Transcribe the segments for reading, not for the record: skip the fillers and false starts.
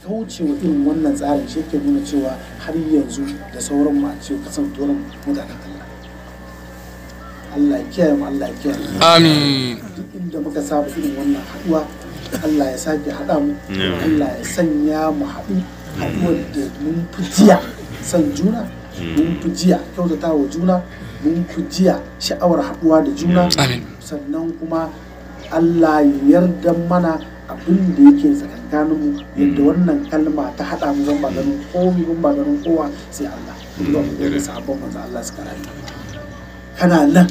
Kaucewa irin wannan tsarin shi ke nuna cewa har yanzu da sauran mu a ce kasantuwar mutanen Allah. Allah ya kiyaye mu, Allah ya kiyaye mu. Amin. Duk inda muka saba irin wannan haɗuwa, Allah ya sake haɗa mu, Allah ya sanya mu haɗu haɗuwar da mun fi jiya san juna, mun fi jiya kyautata wa juna, mun fi jiya sha'awar haɗuwa da juna. Amin. Sannan kuma Allah ya yarda mana abin da yake tsakankanin mu, yadda wannan kalma ta haɗa mu, zan ba ganin komai, ban ba ganin kowa sai Allah. Kuma mu ga sahabban manzo Allah suka rayu, kana nan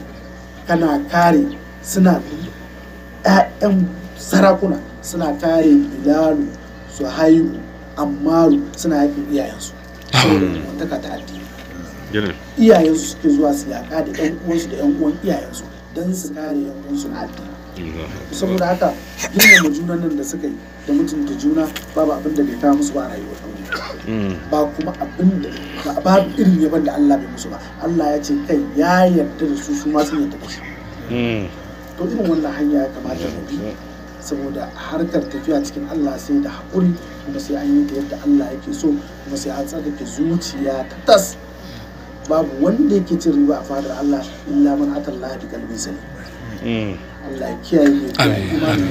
kana kare suna ƴaƴan sarakuna, suna kare Bilalu, Suhaibu, Ammaru, suna yakin iyayensu saboda wantaka ta addini. Iyayensu suke zuwa su yaƙa da ƴan uwansu da ƴan uwan iyayensu don su kare ƴan uwansu na addini. Saboda haka girmama junan nan da suka yi da mutunta juna, babu abin da bai kawo musu ba a rayuwar aure, ba kuma abin da babu irin yaban da Allah bai musu ba. Allah ya ce kai ya yarda da su, su ma sun yarda da shi. To irin wannan hanya ya kamata mu bi, saboda harkar tafiya cikin Allah sai da haƙuri, kuma sai an yi ta yadda Allah yake so, kuma sai an tsarkake zuciya ta tas. Babu wanda yake cin riba a fadar Allah illa man atallaha bi qalbin salim. Allah ya kiyaye mu, kiyaye imani.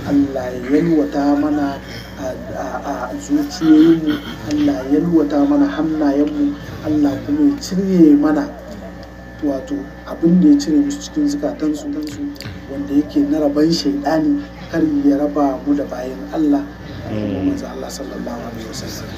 Allah ya yalwata mana a zuciyoyinmu, Allah ya yalwata mana hannayenmu, Allah kuma ya cire mana wato abin da ya cire musu cikin zukatansu wanda yake na raban shaidani, kar ya raba mu da bayan Allah kuma manzo Allah sallallahu alaihi wasallam.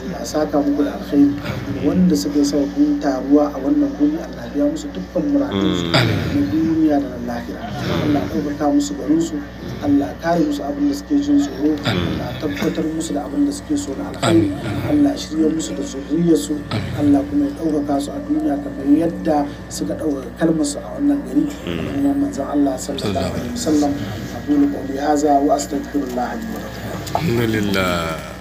Allah saka muku da alkhairi. Wanda suka yi sababin taruwa a wannan guri, Allah biya musu dukkan muradunsu na duniya da na lahira. Allah ɗaukaka musu garinsu, Allah kare musu abin da suke jin tsoro, Allah tabbatar musu da abin da suke so na alkhairi, Allah shirya musu da zurriyarsu, Allah kuma ya ɗaukaka su a duniya kamar yadda suka ɗaukaka kalmarsu a wannan gari kuma manzon Allah sallallahu alaihi wasallam. Aqulu qawli hadha wa astaghfirullah li wa lakum. Alhamdulillah.